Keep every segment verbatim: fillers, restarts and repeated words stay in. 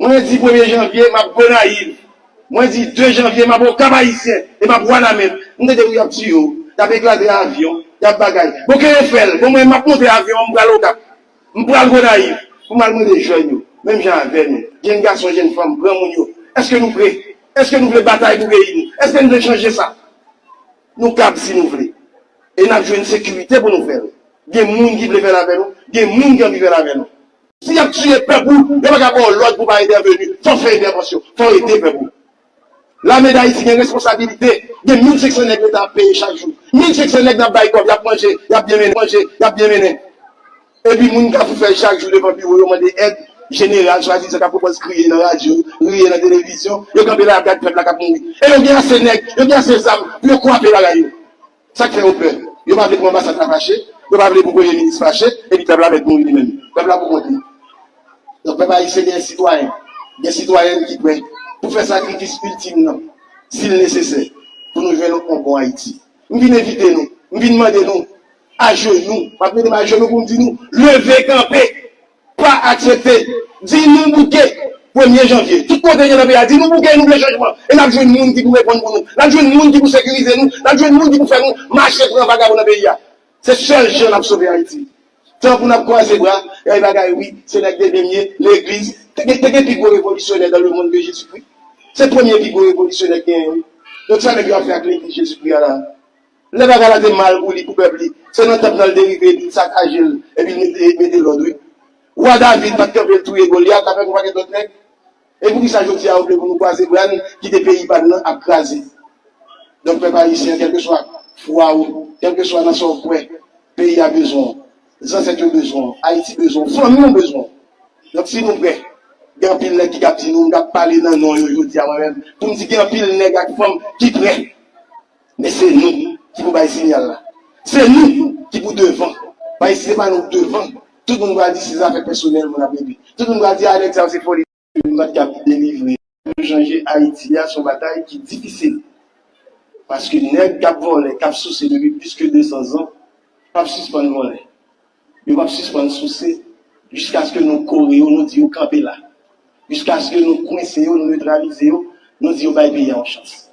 Mwen di premye janvye, m ap Gonayiv. Mwen di de janvye, m ap Okap Ayisyen e m ap Wanament. M tande wi y ap tiye w, y ap eklate avyon, y ap bagay. Bon, ke yo fè l. Bon, mwen, m ap monte avyon an, m pral Okap. M pral Gonayiv pou m al mande jèn yo, menm jan avè nou, jèn gason, jèn fanm, granmoun yo, èske nou pre? Èske nou vle batay pou peyi nou? Èske nou vle chanje sa? Nou kab si nou vle. E n ap jwenn sekirite pou nou fè l. Gen moun ki vle fè l avè nou, gen moun ki anvi fè l avè nou. Si y ap tiye pèp ou, yo pa ka ba w lòd pou w pa entèveni. Fò w fè entèvansyon, fò w ede pèp ou. Lame Dayiti gen responsabilite. Gen mil senk san nèg Leta ap peye chak jou. Mil senk san nèg n ap bay kòb, y ap manje, y ap byen mennen, manje, y ap byen mennen. Epi moun k ap fè chak jou devan biwo yo mande èd, jeneral swadizan k ap pwopòz kriye nan radyo, riye nan televizyon, yo kanpe la y ap gad pèp la k ap mouri. E yo gen ase nèg, yo gen ase zam pou yo kwape bagay yo. Sa k fè yo pè? Yo pa vle pou anbasad la fache, yo pa vle pou premye minis fache, epi pèp la mèt mouri li menm. Pèp la pou kont li. Donk, pèp ayisyen gen sitwayen, gen sitwayèn ki prè pou fè sakrifis iltim nan, si l nesesè, pou nou jwenn yon bon Ayiti. M vin envite nou, m vin mande nou, ajenou, m ap mete m ajenou pou m di nou, leve kanpe! Pa aksepte. Di nou bouke premye janvye. Tout kote n ye nan peyi a, di nou bouke, nou vle chanjman. E n ap jwenn moun ki pou reponn pou nou. N ap jwenn moun ki pou sekirize nou. N ap jwenn moun ki pou fè nou mache pran vagabon nan peyi a. Se sèl jan n ap sove Ayiti. Tanpri n ap kwaze bra, e bagay wi, se nèg de byen, legliz. Te gen, te gen pi gwo revolisyonè dans le monde que Jésus-Christ. Se premye pi gwo revolisyonè ki genyen wi. Donk sa nèg yo ap fè ak legliz Jezikri a la? Lè bagay la te mal pou li, pou pèp li, se nan tanp nan l te rive, epi l sakaje l, epi l mete, mete lòd, wi. Wa David pa t kanpe l touye Golyat avèk yon pakèt lòt nèg. E poukisa jodi a yo vle pou nou kwaze bra n, kite peyi pa n nan ap kraze? Donk, pèp ayisyen, kèlkeswa fwa ou, kèlkeswa nan sa w kwè, peyi a bezwen w, zansèt yo bezwen w, Ayiti bezwen w, fanmi w bezwen w. Donk, si nou prè, gen anpil nèg ki kab di nou, m kab pale nan non yo jodi a mwen menm, pou m di gen anpil nèg ak fanm ki prè. Men se nou ki pou bay siyal la. Se nou ki pou devan. Paske si se pa nou k devan, tout moun pral di se zafè pèsonèl moun ap regle. Tout moun pral di, a, nèg sa yo se foli. M pa t kab delivre. Pou chanje Ayiti a, se yon batay ki difisil. Paske nèg k ap vòlè, k ap souse depi plis ke de san zan, p ap sispann vòlè. Yo p ap sispann souse jiskaske nou kore yo, nou di yo kanpe la. Jiskaske nou kwense yo, nou netralize yo, nou di yo bay peyi a yon chans.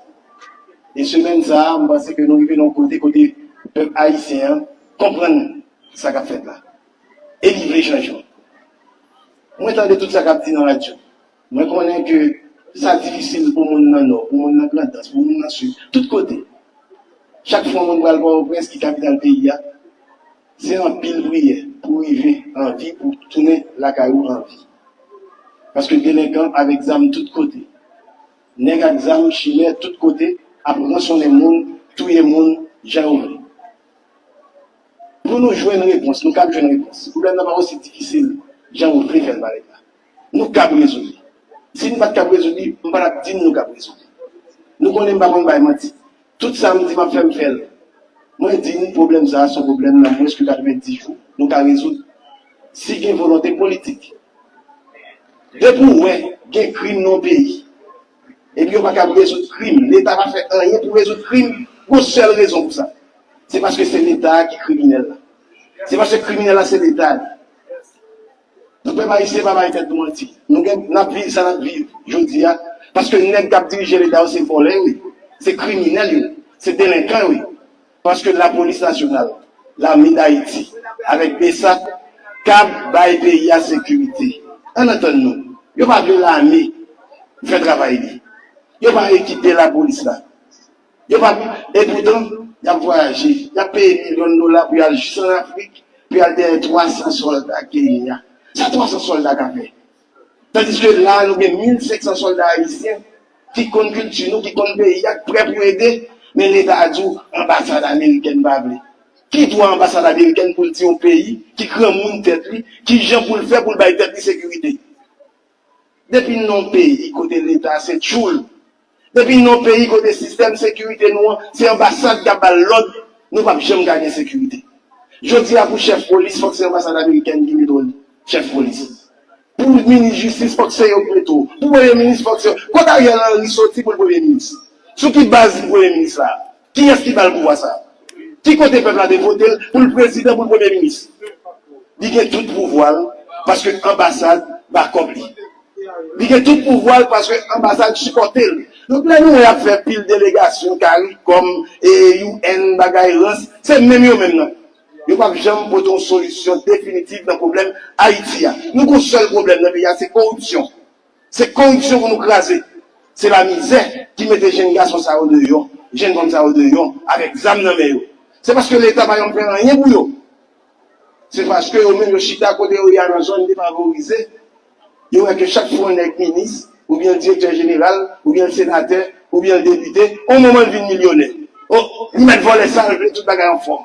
E semèn sa a, m panse ke nou rive nan yon kote, kote pèp ayisyen an konprann sa k ap fèt la. E li vle chanjman. Mwen tande tout sa k ap di nan radyo. Mwen konnen ke sa difisil pou moun nan Nò, pou moun nan Grandans, pou moun nan Sid, tout kote. Chak fwa moun pral Pòtoprens, ki kapital peyi a, se anpil priyè pou rive an vi, pou tounen lakay ou an vi. Paske delenkan avèk zam tout kote. Nèg ak zam, chimè tout kote, ap ransonnen moun, touye moun, jan yo vle. Pou nou jwenn repons, nou kab jwenn repons. Pwoblèm nan pa osi difisil jan ou vle fè l parèt la. Nou kab rezoud li. Si n pa t kab rezoud li, m pa t ap di n nou kab rezoud li. Nou konnen m pa konn bay manti. Tout sa m di m ap fè, m fè l. Mwen di n pwoblèm sa a se yon pwoblèm nan mwens ke katrevenndis jou nou ka rezoud. Si gen volonte politik. Depi w wè gen krim nan yon peyi, epi yo pa kab rezoud krim, Leta pa fè anyen pou rezoud krim, gon sèl rezon pou sa. Se paske se Leta a ki kriminèl la. Se paske kriminèl la se Leta a li. Donk, pèp ayisyen pa bay tèt nou manti. Nou gen, n ap viv sa n ap viv jodi a, paske nèg k ap dirije Leta yo se vòlè yo ye, se kriminèl yo ye, se delenkan yo ye. Paske Lapolis Nasyonal, Lame Dayiti, avèk BSAP, kab bay peyi a sekirite. Ann antann nou. Yo pa vle lame fè travay li. Yo pa ekipe lapolis la. Yo pa, epoutan, y ap vwayaje. Y ap peye milyon dola pou y al jis ann Afrik, pou y al dèyè twa san sòlda Kenya. Sa twa san sòlda ka fè? Tandiske la, nou gen mil senk san sòlda ayisyen ki konn kilti nou, ki konn peyi a, ki prè pou ede, men Leta a di w anbasad amerikèn pa vle. Ki dwa anbasad amerikèn pou l di yon peyi ki granmoun tèt li, ki jan pou l fè pou l bay tèt li sekirite? Depi n nan yon peyi kote Leta se tchoul, depi n nan yon peyi kote sistèm sekirite nou an se anbasad k ap ba l lòd, nou p ap janm ka gen sekirite. Jodi a, pou chèf polis, fòk se anbasad amerikèn ki mete w chèf polis. Pou minis jistis, fòk se yo ki mete w. Pou premye minis, fòk se yo. Kot Ariel Henry soti pou l premye minis? Sou ki baz li premye minis la a? Kiyès ki ba l pouvwa sa a? Ki kote pèp la te vote l pou l prezidan, pou l premye minis? Li gen tout pouvwa l, paske anbasad ba kòb li. Li gen tout pouvwa l paske anbasad sipòte l. Donk, lè nou wè y ap fè pil delegasyon, CARICOM, e, U N, bagay rans, se menm yo menm nan. Yo p ap janm pote yon solisyon definitif nan pwoblèm Ayiti a. Nou gon sèl pwoblèm nan peyi a, se koripsyon. Se koripsyon pou nou kraze. Se lamizè ki mete jenn gason sa yo deyò, jenn fanm sa yo deyò, avèk zam nan men yo. Se paske Leta pa janm fè anyen pou yo. Se paske yo menm yo chita kote yo ye a nan zòn defavorize. Yo wè ke chak fwa yon nèg minis, oubyen direktè jeneral, oubyen senatè, oubyen depite, yon moman l vin milyonè. O, li mèt vòlè sa l vle, tout bagay anfòm.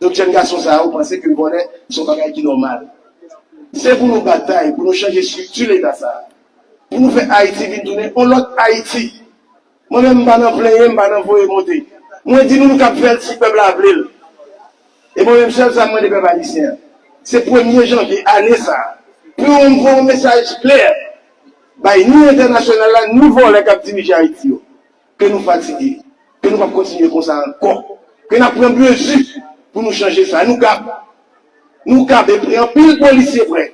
Donk, jèn gason sa yo panse ke vòlè se yon bagay ki nòmal. Se pou nou batay, pou nou chanje estrikti Leta sa a. Pou nou fè Ayiti vin tounen yon lòt Ayiti. Mwen menm, m pa nan plenyen, m pa nan voye monte. Mwen di nou, nou kab fè l si pèp la vle l. E mwen menm, sèl sa m mande pèp ayisyen an, se premye janvye ane sa a, pou yo voye yon mesaj klè bay ni entènasyonal la, ni vòlè k ap dirije Ayiti yo, ke nou fatige, ke nou p ap kontinye konsa ankò, ke n ap pran mezi pou nou chanje sa. Nou kab, nou kab, e anpil polisye prè,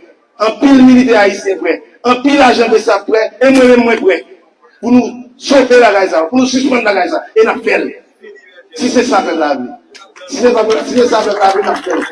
anpil militè ayisyen prè, anpil ajan BSAP prè, e mwen menm mwen prè pou nou stope bagay sa, pou nou sispann bagay sa, e n ap fè l. Si se sa pèp la vle. Si se sa pèp, si se sa pèp la vle, n ap fè l.